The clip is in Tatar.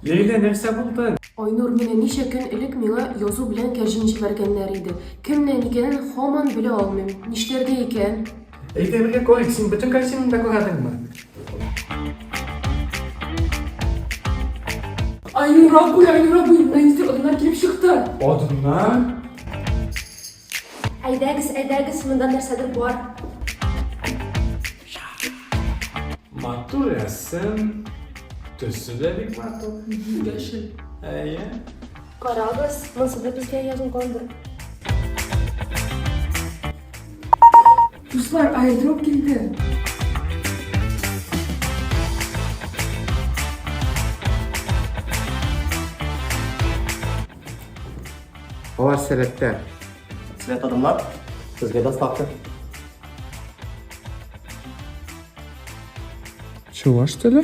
Ләйлә, нәрсә булды? Айнур, менә ничә көн элек миңа язу белән кәрҗин җибәргәннәр иде. Кемнән икәнен һаман белә алмыйм. Нишләргә икән? Әйдә бергә күрик, син бөтен кәрҗинне дә күрәдеңме? Айнур абый, Айнур абый, менә нинди адымнар килеп чыкты. Адымнар? Әйдәгез, әйдәгез, монда нәрсәдер бар. Матур рәсем. Төсе дә бик матур. Яшел. Әйе. Карагыз, монысы да безгә язылгандыр. Дуслар, аэродроп килде. Алар сәләттә. Свет адымлар, сезгә доставка. Чуваш теле?